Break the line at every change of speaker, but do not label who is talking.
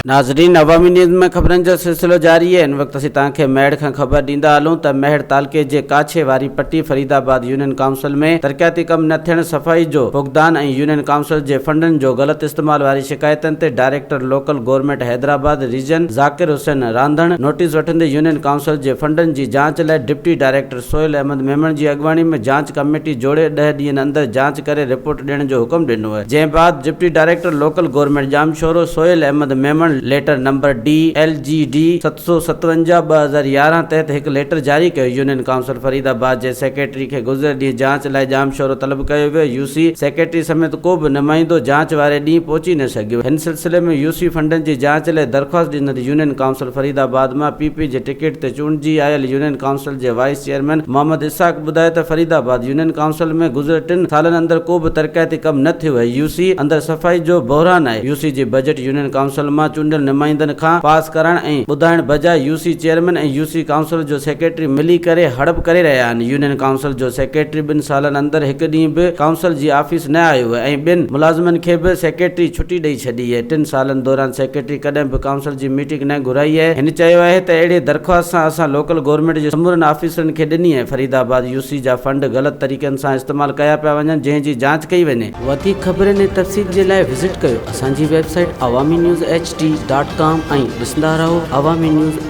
ناظرين عوامي نيوز ۾ خبرن جو سلسلو جاري آهي هن وقت اسين توهان کي ميهڙ کان خبر ڏيندا هلون ته ميهڙ تعلقي جي ڪاڇي واري پٽي فريد آباد يونين ڪائونسل ۾ ترقياتي ڪم نه ٿيڻ صفائي جو فقدان ۽ يونين ڪائونسل جي فنڊن جو غلط استعمال واري شڪايتن تي director local government Hyderabad region Zakir Hussain Randhan notice وٺندي يونين ڪائونسل جي فنڊن جي جاچ لاء ڊپٽي ڊائريڪٽر سهيل احمد ميمڻ جي اڳواڻي ۾ جاچ ڪميٽي جوڙي ڏهه ڏينهن اندر جاچ ڪري رپورٽ ڏيڻ جو حڪم ڏنو جنهن بعد deputy director local government Jamshoro Sohail Ahmed Memon letter number D L G D 757 2011 تحت هڪ ليٽر جاري ڪيو. يونين ڪائونسل فريد آباد جي سيڪريٽري کي گذريل ڏينهن جاچ لاء ڄامشورو طلب ڪيو ويو. يو سي سيڪريٽري سميت ڪو به نمائندو جاچ واري ڏينهن پهچي نه سگهيو. هن سلسلي ۾ يو سي فنڊن جي جاچ لاء درخواست ڏيندڙ يونين ڪائونسل فريد آباد مان پي پي جي ٽڪيٽ تي چونڊجي آيل يونين ڪائونسل جي وائيس چيئرمين محمد اسحاق ٻڌايو ته فريد آباد يونين ڪائونسل ۾ گذريل ٽن سالن اندر ڪو به ترقياتي ڪم نه ٿيو آهي، يو سي اندر صفائي جو بحران آهي، يو سي جي بجيٽ يونين ڪائونسل مان چونڊيل نمائندن کان پاس ڪرائڻ ۽ ٻڌائڻ بجاء U C chairman ۽ U C council جو سيڪريٽري ملي ڪري هڙپ ڪري رهيا آهن، يونين ڪائونسل جو سيڪريٽري ٻن سالن اندر هڪ ڏينهن به ڪائونسل جي آفيس نه آيو آهي ۽ ٻين ملازمن کي به سيڪريٽري ڇٽي ڏئي ڇڏي آهي، ٽن سالن دوران سيڪريٽري ڪڏهن به ڪائونسل جي ميٽنگ نه گهرائي آهي، هن چيو آهي ته اهڙي درخواست سان اسان لوڪل گورنمينٽ جي سمورن آفيسرن کي ڏني آهي، فريد آباد يو سي جا فنڊ غلط طريقن سان استعمال ڪيا پيا وڃن جنهن جي جاچ ڪئي وڃي. وڌيڪ خبرن ۽ تفصيل جي لاء وزٽ ڪيو اسان جي website Awami news H D dot com ۽ ڏسندا رهو عوامي نيوز ايڇ.